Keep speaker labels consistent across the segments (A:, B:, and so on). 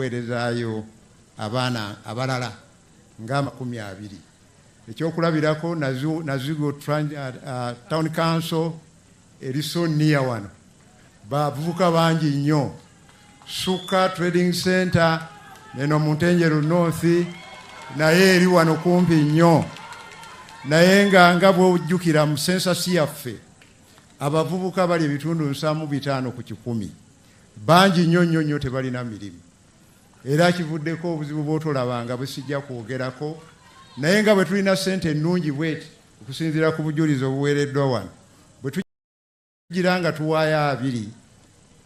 A: Okuweerezaayo abaana abalala nga 20. Ekyokulabirako, Nazigo Town Council eri so near wano, bavubuka bangi nnyo. Suka Trading Center neno mu Ntenjeru North, naye eri wano kumpi nnyo, naye nga bwojjukira mu census yaffe, abavubuka bali ebitundu 75%. Bangi nnyo nnyo nnyo tebalina mirimu, era kivuddeko obuzibu bw'otolabanga bwe sijja kwogerako. Naye nga bwe tulina ssente ennungi bweti, okusinziira ku bujulizi obuweereddwa wano, bwe tugira nga tuwaayo 20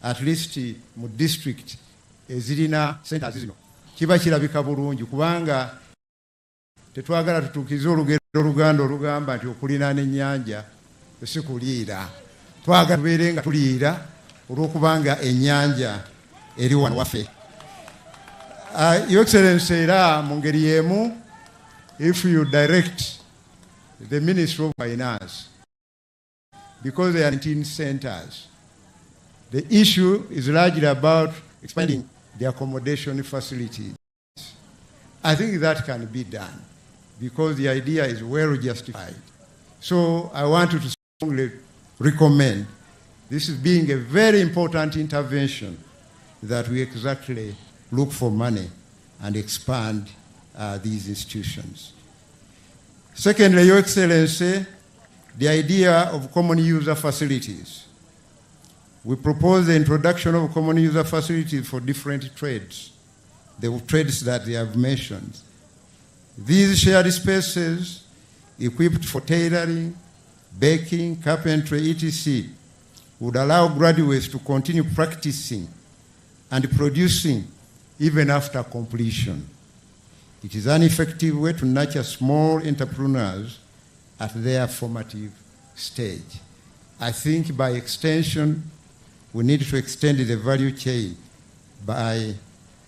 A: at least mu district ezirina centers zino, kiba kirabika bulungi, kubanga tetwagala tutuukirize olugero oluganda olugamba nti okulinaana ennyanja si kuliira. Twagala tubeere nga tuliira olw'okubanga ennyanja eri wano waffe. Your Excellency, era mu ngeri y'emu, if you direct the Ministry of Finance, because there are 19 centers, the issue is largely about expanding the accommodation facilities. I think that can be done because the idea is well justified. So I want to strongly recommend this is being a very important intervention, that we exactly look for money and expand these institutions. Secondly, Your Excellency, the idea of common user facilities. We propose the introduction of common user facilities for different trades, the trades that they have mentioned. These shared spaces, equipped for tailoring, baking, carpentry, etc., would allow graduates to continue practicing and producing even after completion. It is an effective way to nurture small entrepreneurs at their formative stage. I think by extension, we need to extend the value chain by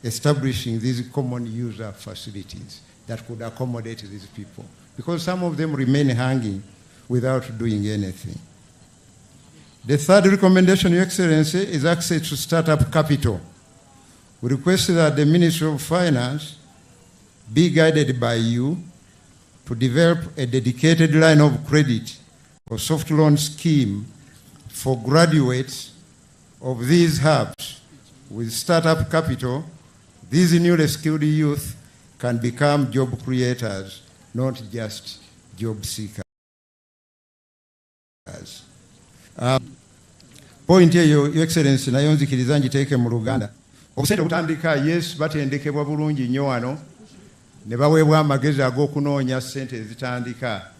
A: establishing these common user facilities that could accommodate these people, because some of them remain hanging without doing anything. The third recommendation, Your Excellency, is access to startup capital. We request that the Ministry of Finance be guided by you to develop a dedicated line of credit or soft loan scheme for graduates of these hubs. With startup capital, these newly skilled youth can become job creators, not just job seekers. Point eyo, Your Excellency, nayo nzikiriza ngiteeke mu Luganda. Obusente obutandika, yes, batendekebwa bulungi nnyo wano ne baweebwa amagezi ag'okunoonya ssente ezitandika,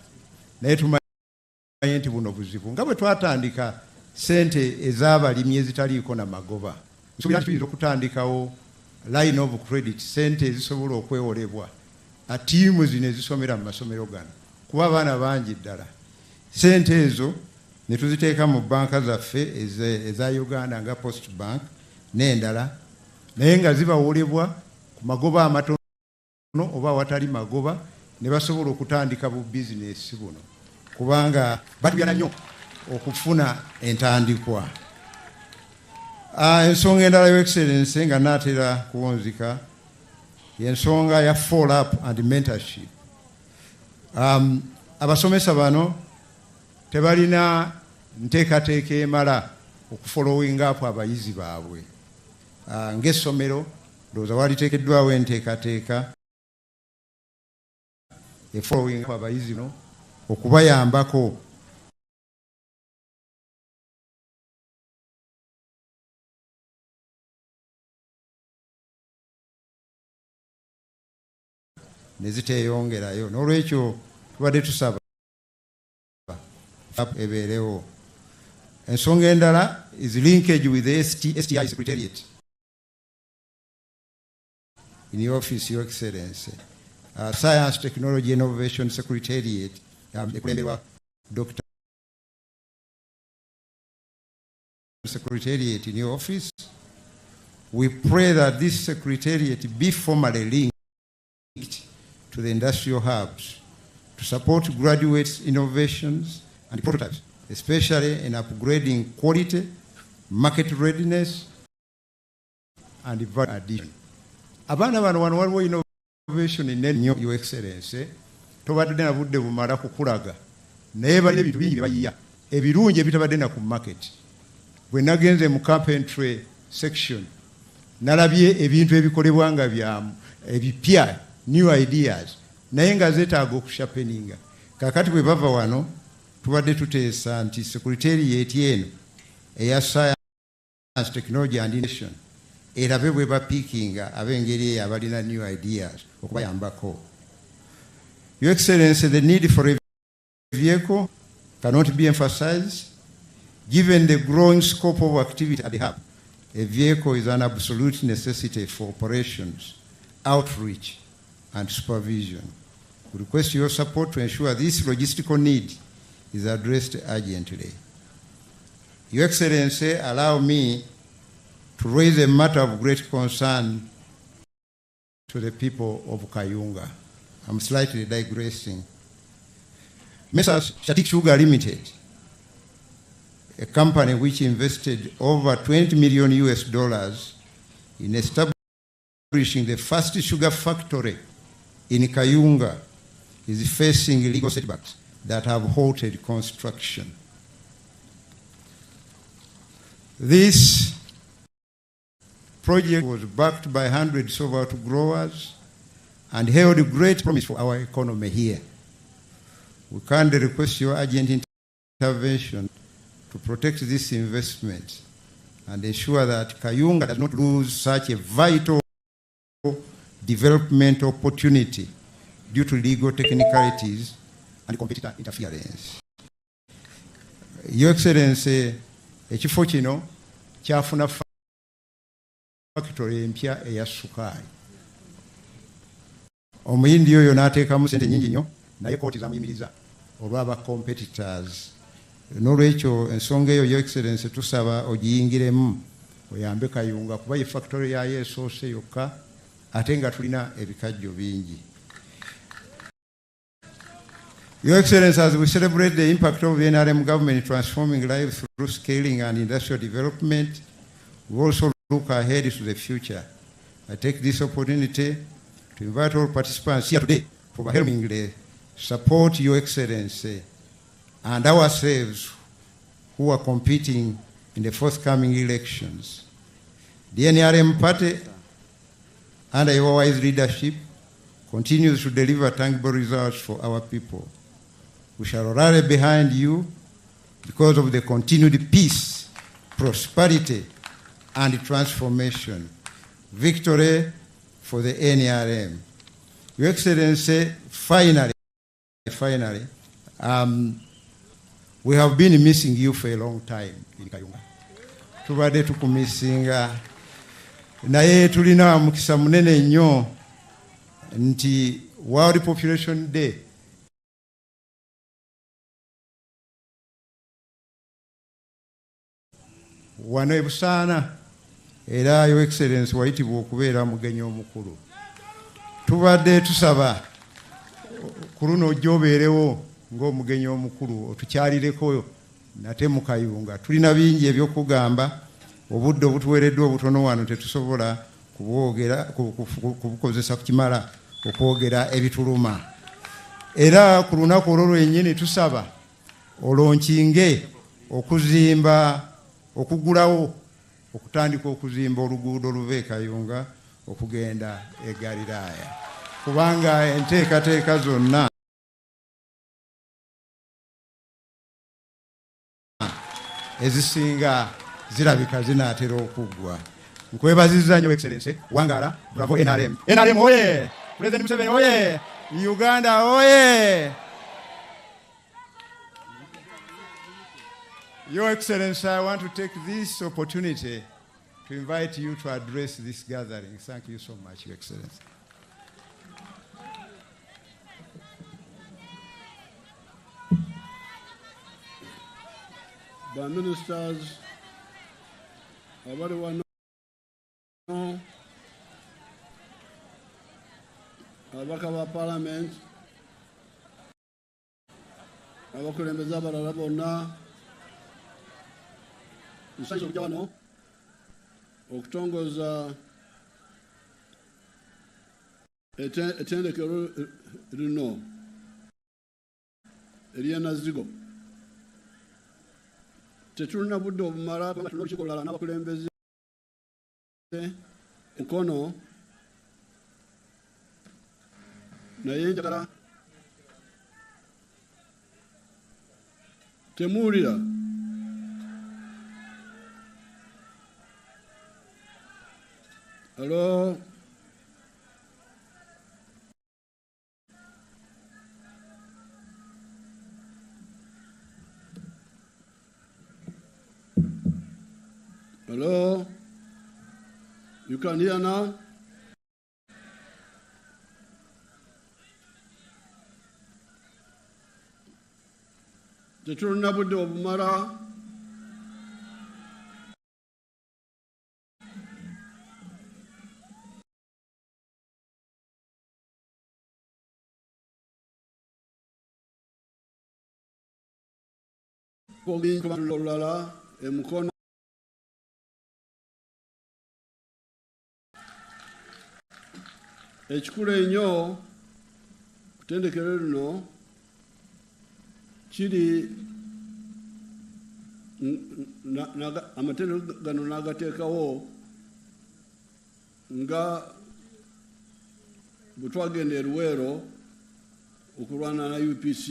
A: naye tumanyi nti buno buzibu nga bwe twatandika ssente ez'abalimi ezitaliiko na magoba. Nsuubira nti tuyinza okutandikawo line of credit, ssente ezisobola okwewolebwa tiimu zino ezisomera mu masomero gano, kuba abaana bangi ddala, ssente ezo ne tuziteeka mu banka zaffe eza Uganda nga Post Bank n'endala, naye nga zibawolebwa ku magoba amatono oba awatali magoba, ne basobola okutandika bu bizinesi buno, kubanga batuyana nnyo okufuna entandikwa. Ensonga endala, Your Excellency, nga naatera kuwunzika, yensonga ya follow up and mentorship. Abasomesa bano tebalina nteekateeka emala okufollowing up abayizi baabwe. Ng'essomero ndowooza waliteekeddwawo enteekateeka efollowing up abayizi no okubayambako ne ziteeyongerayo. N'olwekyo tubadde tusaba ebeerewo. Ensonga endala is linkage with the STI Secretariat in your office, Your Excellency. Science, Technology, Innovation Secretariat, ekulemberwa Dr. Secretariat in your office. We pray that this secretariat be formally linked to the industrial hubs to support graduates' innovations and prototypes, especially in upgrading quality, market readiness, and value addition. Abaana bano wano waliwo innovation nnene nnyo, Your Excellency, tobadde na budde bumala kukulaga, naye balina ebintu bingi bye bayiiya ebirungi ebitabadde na ku market. Bwe nagenze mu carpentry section, nalabye ebintu ebikolebwa nga bya ebipya, new ideas, naye nga zeetaaga okusharpeninga. Kaakati bwe bava wano, tubadde tuteesa nti secretariat eno eya science, technology and innovation erabe bwe bapickinga ab'engeri eyo abalina new ideas okubayambako. Your Excellency, the need for a vehicle cannot be emphasized. Given the growing scope of activity at the hub, a vehicle is an absolute necessity for operations, outreach, and supervision. We request your support to ensure this logistical need is addressed urgently. Your Excellency, allow me to raise a matter of great concern to the people of Kayunga. I'm slightly digressing. Messrs. Shatik Sugar Limited, a company which invested over 20 million US dollars in establishing the first sugar factory in Kayunga, is facing legal setbacks that have halted construction. This project was backed by hundreds of outgrowers and held great promise for our economy here. We kindly request your urgent intervention to protect this investment and ensure that Kayunga does not lose such a vital development opportunity due to legal technicalities and competitor interference. Your Excellency, ekifo kino kyafuna factory empya eya sukaali. Omuyindi oyo n'ateekamu sente nnyingi nnyo, naye kooti zamuyimiriza olw'aba competitors. N'olwekyo ensonga eyo, Your Excellency, tusaba ogiyingiremu oyambe Kayunga, kuba ye factory yayo esoose yokka, ate nga tulina ebikajjo bingi. Your Excellency, as we celebrate the impact of the NRM government in transforming lives through scaling and industrial development, we also look ahead to the future. I take this opportunity to invite all participants here today to overwhelmingly support Your Excellency and ourselves who are competing in the forthcoming elections. The NRM party, under your wise leadership, continues to deliver tangible results for our people. We shall rally behind you because of the continued peace, prosperity, and transformation. Victory for the NRM. Your Excellency, finally, finally, we have been missing you for a long time in Kayunga. Tubadde tukumissinga, naye tulina mukisa munene nnyo nti World Population Day wano e Busaana, era Your Excellency wayitibwa okubeera mugenyi omukulu. Tubadde tusaba ku luno ojja obeerewo ng'omugenyi omukulu, otukyalireko nate mu Kayunga. Tulina bingi ebyokugamba, obudde obutuweereddwa obutono wano tetusobola kubukozesa kukimala okwogera ebituluma. Era ku lunaku olwo lwennyini tusaba olaunchinge okuzimba, okugulawo, okutandika okuzimba oluguudo oluva e Kayunga okugenda e Galiraaya, kubanga enteekateeka zonna ezisinga zirabika zinaatera okuggwa. Nkwebazizza nnyo, Excellency. Wangala. Bravo NRM. NRM oye! President Museveni oye! Uganda oye! Your Excellency, I want to take this opportunity to invite you to address this gathering. Thank you so much, Your Excellency.
B: Ba ministers abali wano, ababaka ba parliament, abakulembeze abalala bonna, nsanyuse okujja wano okutongoza Ettendekero lino ery'e Nazigo tetulina budde obumala kubanga tulina olukiiko olulala n'abakulembeze Mukono, naye njagala temuwulira. Hello? Hello? You can hear now? Tetulina budde obumala. Olulala emukono ekikulu ennyo ku ttendekero lino kiri amatendekero gano n'agateekawo nga bwe twagenda e Luweero okulwana na UPC,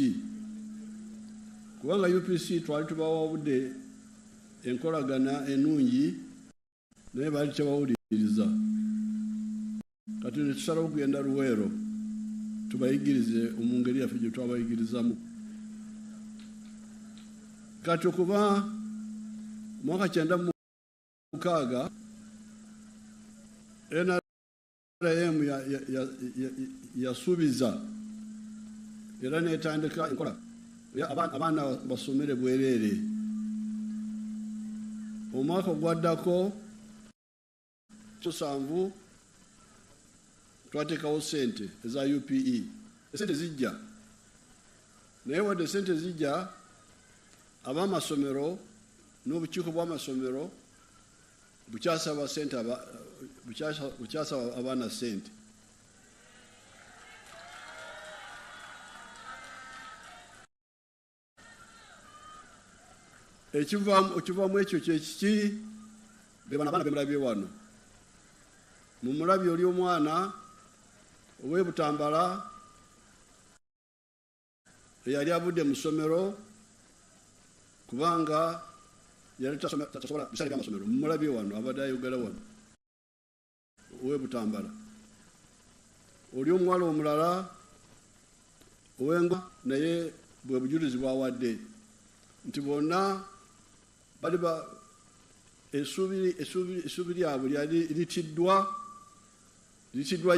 B: kubanga UPC twali tubawa obudde enkolagana ennungi naye baali tebawuliriza. Kati ne tusalawo okugenda Luweero tubayigirize mu ngeri yaffe gye twabayigirizamu. Kati okuva mwaka 96 NRM yasuubiza era n'etandika enkola abaana basomere bwereere. Omwaka ogwaddako 7 twateekawo ssente eza UPE. Essente zijja, naye wadde ssente zijja, ab'amasomero n'obukiiko bw'amasomero bukyasaba ssente, bukyasaba abaana ssente. Ekivaamu ekyo kye kiki? Be bano abaana be mulabye wano. Mumulabye oli omwana ow'e Butambala eyali avudde mu ssomero kubanga yali tasobola bisale by'amasomero. Mumulabye wano abadde ayogera wano ow'e Butambala. Oli omuwala omulala ow'engo naye bwe bujulizi bw'awadde nti bonna bali ba essuubi lyabwe lyali litiddwa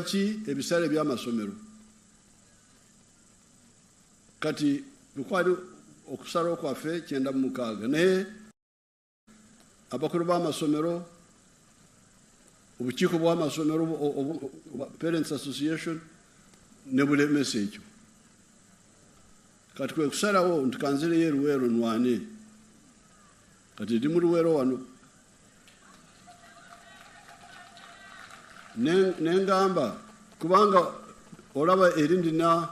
B: ki? Ebisale by'amasomero. Kati lukwali okusalawo kwaffe 96, naye abakulu b'amasomero, obukiiko bw'amasomero, Parents Association ne bulemesa ekyo. Kati kwe kusalawo nti kanzireyo e Luweero nwane. Kati ndi mu Luweero wano. Ne ngamba kubanga olaba eri ndina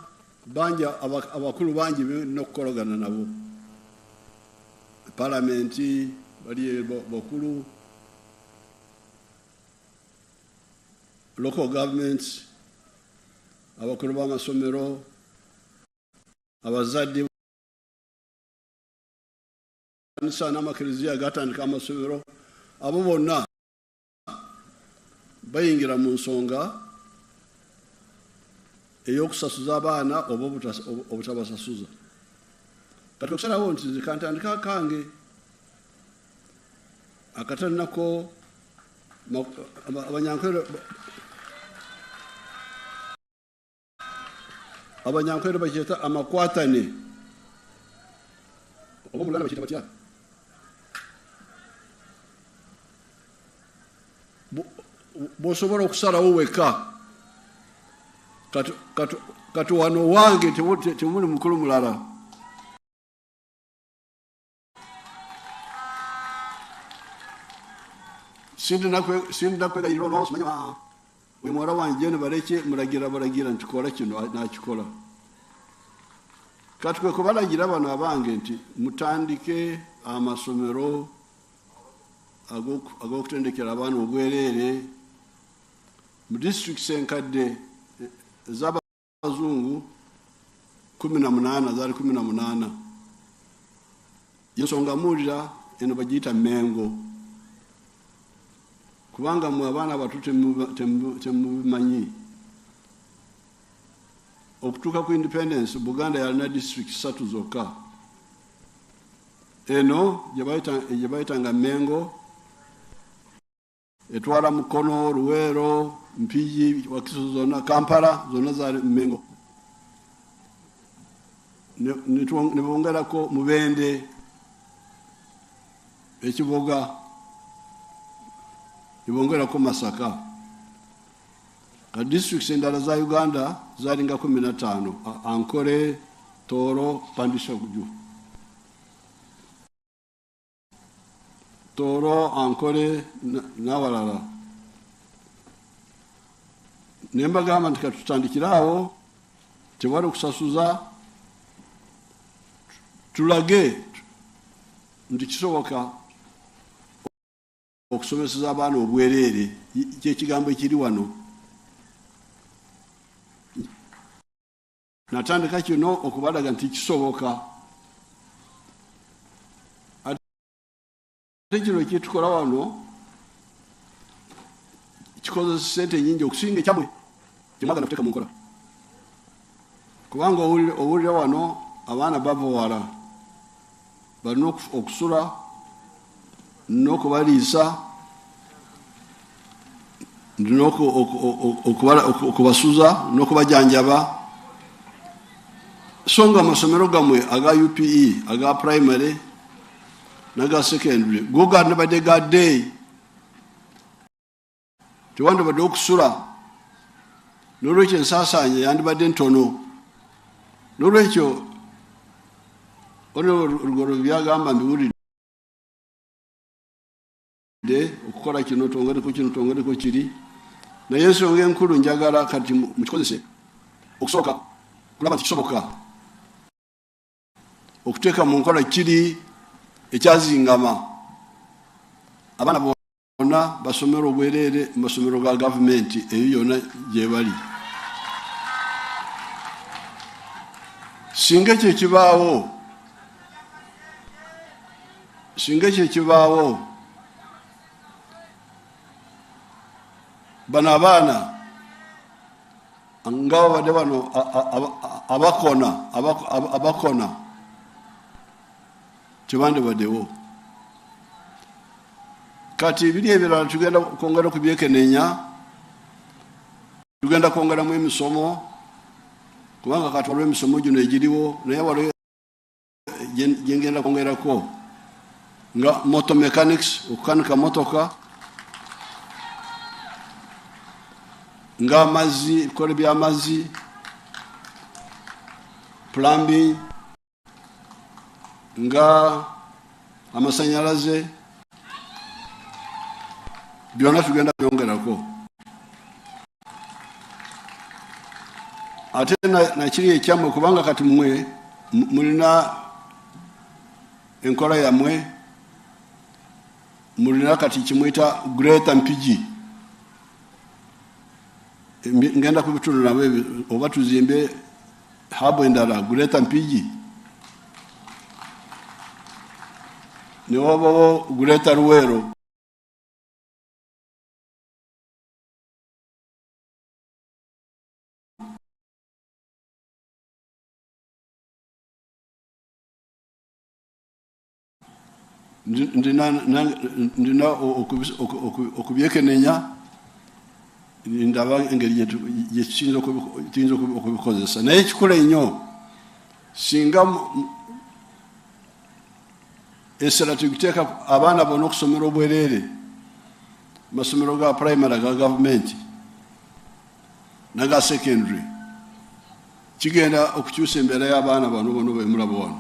B: banja abakulu bangi nina okukolagana nabo. Palamenti bali bakulu, local governments, abakulu b'amasomero, abazadde kanisa n'amakereziya gatandika amasomero, abo bonna bayingira mu nsonga ey'okusasuza abaana oba obutabasasuza. Kati okusalawo nti nze kantandika akange akatalinako abanyankwere bakyeta amakwatane, oba mu Luganda bakiyita batya? Bw'osobola okusalawo wekka. Kati wano wange temuli mukulu mulala. Sindina kwegayirira olwawo, simanya Oyo muwala wange Jane Baleke mulagira balagira nti kola kino, n'akikola. Kati kwe kubalagira bano abange nti mutandike amasomero ag'okutendekera abaana obwereere mu disitulikiti enkadde ez'abazungu 18, zaali 18. Yensonga muwulira eno bagiyita Mengo, kubanga mmwe abaana abato temubimanyi. Okutuuka ku independence, Buganda yalina district 3 zokka. Eno gye bayitanga Mengo, etwala Mukono, Luweero, Mpigi, Wakiso zonna, Kampala zonna zaali Mengo. Ne bongerako Mubende, Ekiboga, ne bongerako Masaka. Ka districts endala za Uganda zalinga 15, Ankole, Tooro, Pandisha Guju. Tooro, Ankole n'abalala. Ne mbagamba nti katutandikire awo, tewali okusasuza, tulage nti kisoboka okusomeseza abaana obwereere. Kyekigambo ekiri wano. Natandika kino okubalaga nti kisoboka. Ate kino kyetukola wano kikozesa ssente nnyingi okusinga ekyammwe kyemwagala kuteeka mu nkola. Kubanga owulira wano abaana bava wala, balina okusula n'okubaliisa n'okubasuza n'okubajanjaba. So nga amasomero gammwe aga UPE, aga primary n'aga secondary go gandibadde ga day, tewandibadde okusula. N'olwekyo ensaasaanya yandibadde ntono. N'olwekyo ono Lugoloobi byagamba mbiwulidde, okukola kino twongereko kino twongereko kiri, naye ensonga enkulu njagala kati mukikozese okusooka kulaba nti kisoboka okuteeka mu nkola kiri ekyazingama abaana bonna basomero obwereere mu masomero ga gavumenti eyo yonna gye bali. Singa ekyo ekibaawo, singa ekyo ekibaawo, bano abaana nga babadde bano abakona tebandibaddewo. Kati biri ebirala tugenda kwongera okubyekenenya, tugenda kwongeramu emisomo, kubanga kati waliwo emisomo gino egiriwo, naye waliwo gye ngenda kwongerako nga motor mechanics, okukanika motoka, ng'amazzi, ebikolo by'amazzi, plumbing, nga amasanyalaze, byonna tugenda byongerako. Ate nakiri ekyammwe, kubanga kati mmwe mulina enkola yammwe, mulina kati kimuyita Greater Mpigi. Ngenda ku bitundu nabo oba tuzimbe hub endala Greater Mpigi, ne wabawo Greater Luweero. Ndina okubyekenenya, ndaba engeri gye tuyinza okubikozesa. Naye ekikula ennyo, singa essira tugiteeka abaana bonna okusomera obwereere mu masomero ga primary aga gavumenti n'aga secondary, kigenda okukyusa embeera y'abaana bano bonna bemulaba wano.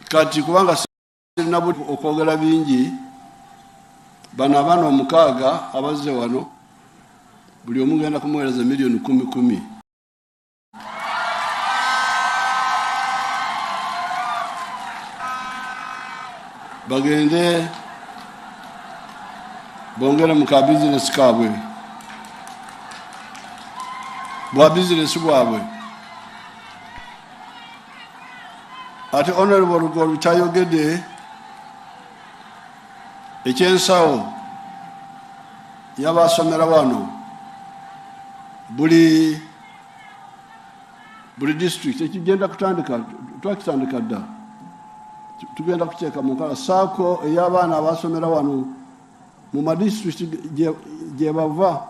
B: Kati kubanga Sirina okwogera bingi. Bano abaana 6 abazze wano buli omu ngenda kumuweereza miliyoni 10 bagende bongere mu ka bizinesi kaabwe, bwa bizinesi bwabwe. Ate Honorable Lugoloobi kyayogedde ekyensawo y'abasomera wano buli district ekigenda kutandika, twakitandika dda, tugenda kuteeka mu nkola SACCO ey'abaana abasomera wano mu madistrict gye bava.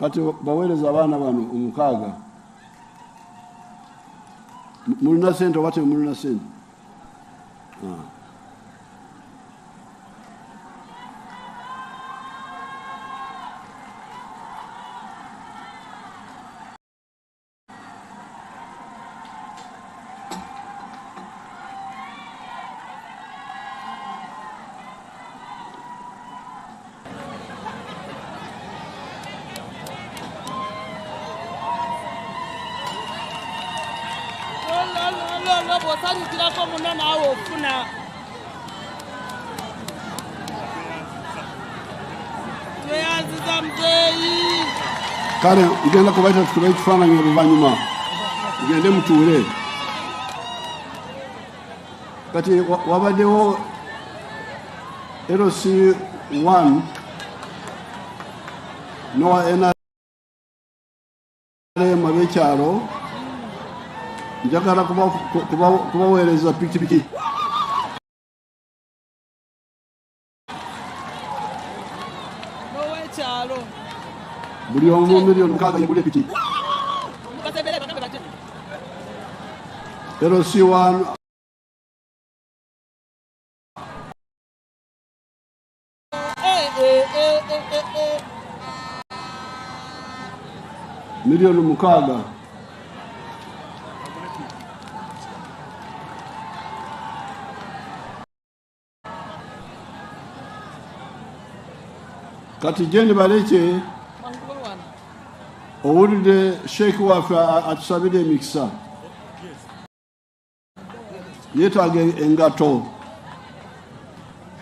B: Kati baweereza abaana bano 6. Mulina sente oba temulina sente? Kale ngenda kubaita tukube ekifaananyi oluvannyuma mugende mutuule. Kati wabaddewo LC1 n'owa NRM ab'ekyalo, njagala kubaweereza pikipiki. Buli omu miliyoni 6 yegula epiki. LC1 miliyoni 6. Kati Jane Baleke owulidde Sheikh waffe atusabira emikisa, yeetaaga engato,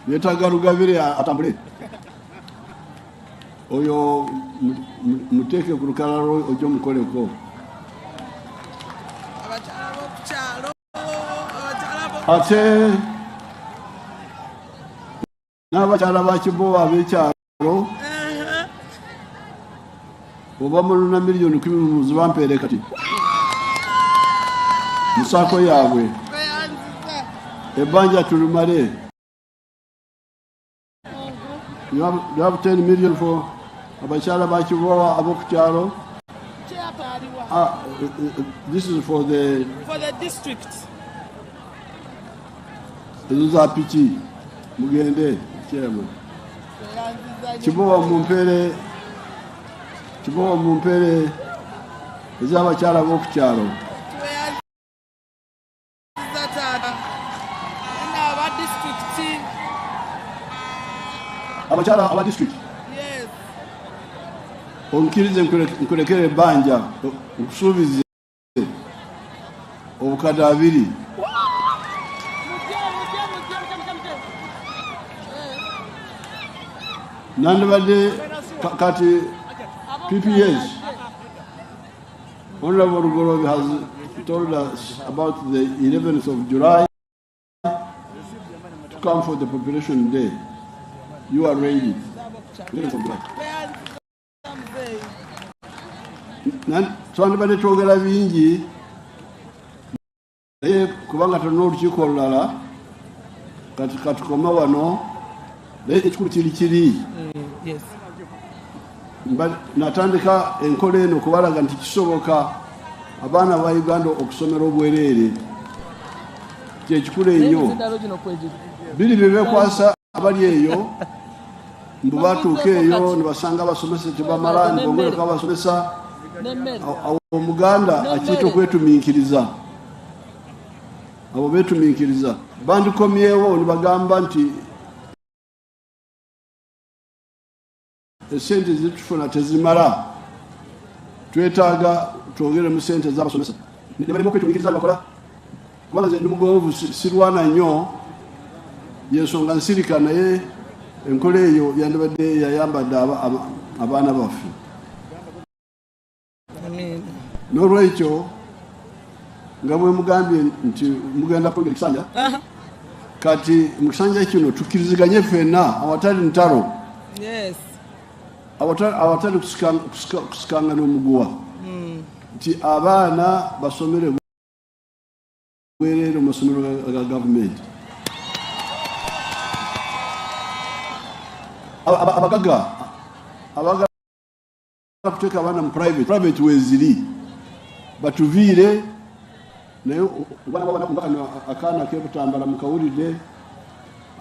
B: yeetaaga Lugabire atambule. Oyo muteeke ku lukalala ojje omukoleko. Ate n'abakyala ba Kibowa ab'ekyalo oba mulina miliyoni 10 muzibampeere kati mu SACCO yaabwe, ebbanja tulimale. You have 10 million for abakyala ba Kibowa ab'oku kyalo. This is for the
C: district.
B: Ezo za piki mugende chairman. Kibowa mumpeere, Kibowa mumpeere ez'abakyala b'oku kyalo. Abakyala aba district.
C: Yes.
B: Onkirize nkulekere ebbanja, nkusuubize obukadde 2. Nandibadde kati PPS Honorable Lugoloobi has told us about the 11th of July to come for the population day. You arrange it. 11th of July. Twandibadde twogera bingi naye kubanga tulina olukiiko olulala kati katukome wano, naye ekikulu kiri kiri. Natandika enkola eno okubalaga nti kisoboka abaana ba Uganda okusomera obwereere, kyekikulu ennyo. Biri bye beekwasa abali eyo mbu batuuka eyo ne basanga abasomesa tebamala, ne bongerako abasomesa. Awo Omuganda akiyita okwetuminkiriza. Abo beetuminkiriza bandikomyewo ne bagamba nti esente zetufuna tezimala, twetaaga twongere mu sente z'abasomesa. Ne balema okwetuminkiriza bakola, kubanga nze ndi mugonvu, sirwana nnyo, yensonga nsirika, naye enkola eyo yandibadde yayambadde abaana baffe. N'olwekyo nga bwe mugambye nti mugenda kwongera ekisanja, kati mu kisanja kino tukkiriziganye ffenna awatali ntalo, awatali kusikangana omuguwa, nti abaana basomere bwereere mu masomero ga gavumenti. Abagagga abagala kuteeka abaana mu private weeziri batuviire, naye obwana akaana k'ebutambala mukawulidde,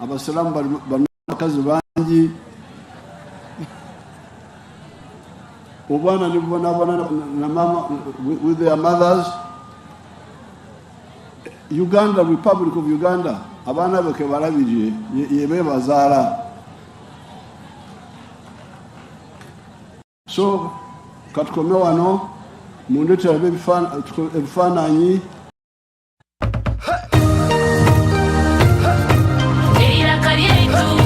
B: abasiraamu balina abakazi bangi, obwana ne bubonaabona na mama with their mothers. Uganda, Republic of Uganda, abaana be kebalabirire yebe bazaala. So katukome wano, mundetera ebifaananyi.
C: Eiraka lyaitu.